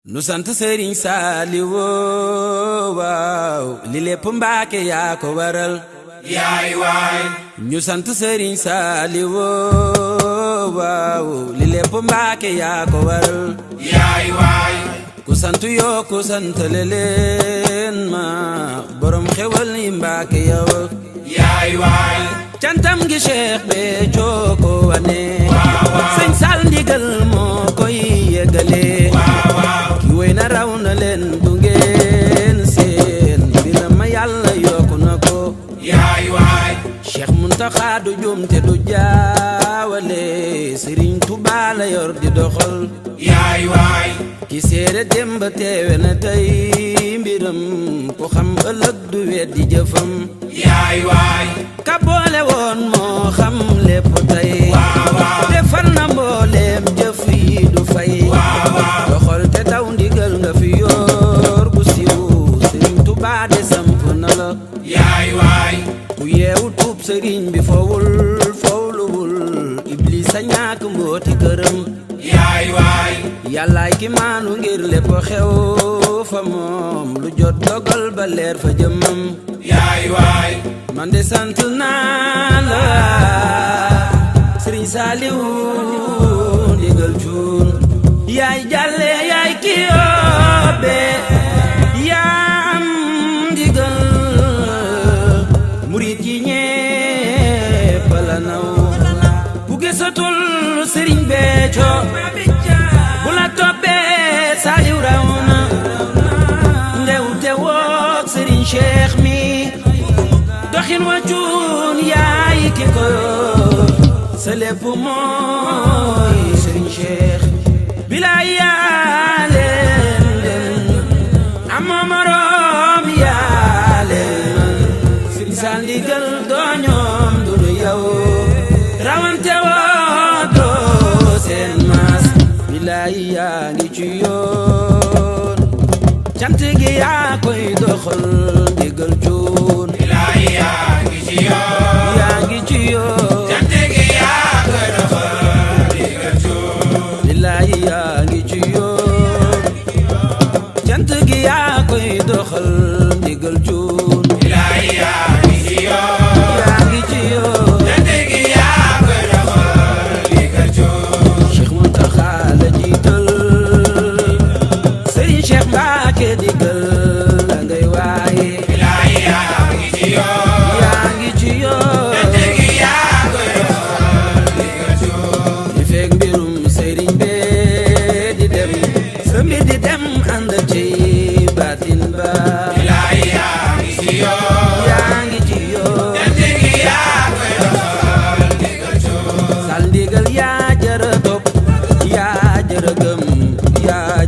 nu sant Sëriñ Saaliw waaw li lépp Mbàkke yaa ko waral yaay waay ñu sant Sëriñ Saaliw waaw li lépp Mbàkke yaa ko waral yaay waay ku sant yoo ku sant leen ma borom xewal yi Mbàkke yow yaay waay cantam gi Cheikh Béthio ko wane Sëñ Saal ndigal moo koy yegale ki wéy na raw na leen du ngeen seen mbir ma Yàlla yokku na ko yaay waay Cheikh Muntaxa du juum te du jaawale Sëriñ Tuubaa la yor di doxal yaay waay ki seede démb teewe na tey mbiram ku xam ëllëg du weddi jëfam yaay waay ka boole woon moo xam lépp tey defar na mbooleem jëf yi du fay doxal te daw ndigal nga fi yor bu siiw Sëriñ Tuubaa de samp na la yaay waay ku yeewu tuub sëriñ bi fowul fowluwul Iblis a ñàkk mbooti këram yaay waay yàllaay ki maanu ngir lépp xew fa moom lu jot dogal ba leer fa jëmmam yaay waay man de sant naa la Sëriñ Saaliw ndigal cuun yaay jàlle yaay ki yóbbe yaa am ndigal murit yi ñépp la naw bu gisatul Sëriñ Béthio bu la toppee Saaliw raw na ndew te woog Sëriñ Cheikh mi doxin wa cuun yaay ki ko sa lépp mooy Sëriñ Cheikh bilaay yaa leen amoo moroom yaa leen Sëriñ Saal ndigal doo ñoom du du yow rawante woo doo seen maas bilaay yaa ngi ci yoon cant gi yaa koy doxal ndigal cuun bilaay yaa ngi ci yoon yaa ngi ci yoon cant gi yaa koy doxal ndigal cuun bilaay yaa ngi ci yoon cant gi yaa koy doxal ndigal cuun bilaay yaa ngi ci yoon yaa ngi ci yoon cant gi yaa koy doxal ndigal cuun Cheikh Muntaxa la jiital Sëriñ Cheikh Mbàkke digal la ngay waaye bilaay yaa ngi ci yoon yaa ngi ci yoon cant gi yaa koy doxal ndigal cuun di fekk mbirum sëriñ bee di dem sa mbir di dem ànd ci baatin ba bilaay yaa ngi ci yoon yaa ngi ci yoon cant gi yaa koy doxal ndigal cuun Saal ndigal yaa jara topp yaa jara gëm yaa